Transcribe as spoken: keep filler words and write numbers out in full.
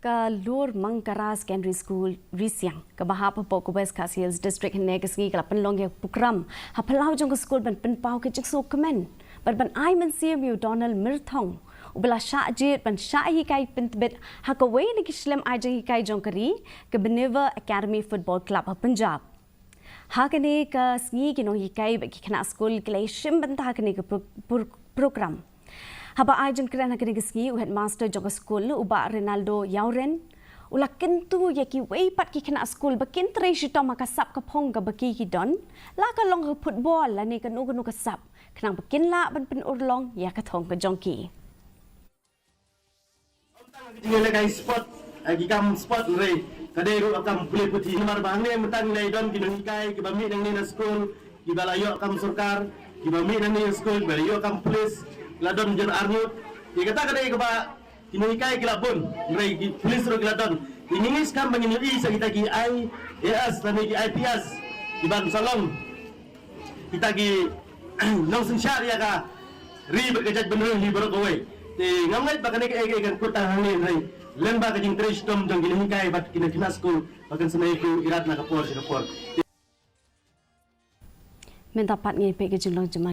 Ka Lur Mangkara Secondary School Risiang, kaba hap hapoh ka West Khasi Hills District, hynne ka sngi ka la pynlong ïa ka prokram ha phyllaw jong ka skul ban pynpaw ka jingsngewkmen bad ban ai mynsiem ïa u Donald Myrthong, uba la shah jied ban shah hikai pyntbit ha kawei na ki shlem ai jinghikai jong ka ri, ka Beneva Academy Football Club ha Punjab. Ha kane ka sngi ki nonghikai bad ki khynnah skul ki la ïashim bynta ha kane ka pro-, pro-, prokram. Haba ai jingkren ha kane ka sngi, u headmaster jong ka skul, u Bah Ronaldo Ïawren, u la kyntu ïa kiwei pat ki khynnah skul ba kin trei shitom ha ka sap ka phong kaba ki ki don, la ka long ka football lane kano kano ka sap, khnang ba kin lah ban pynurlong ïa ka thong ka jong ki. Jingïalehkai sport, eh, ki kam sport, hynrei ka dei ruh ka kam pule puthi. Namar ba hangne mynta ngi la don ki nonghikai kiba mih nangne na skul, kiba la ïoh kam sorkar, kiba mih nangne na skul, kiba la ïoh kam pulis, la don jan arngut. Te kata ka dei kaba ki nonghikai ki la bun, hynrei ki pulis ruh ki la don. Te ngi ngeit skhem ba ngin ïohi sa kita ki I A S lane ki I P S, kiban sa long kita ki nongsynshar ïa ka ri bad ka jaitbynriew hi baroh kawei. Te ngam ngeit ba kane kaei kaei kan kut tang hangne, hynrei lyngba ka jingtrei shitom jong ki nonghikai bad ki nongkhynnah skul ba kan sa ïoh ïarap na ka por sha ka por. Mynta pat ngin peit ka jinglong jong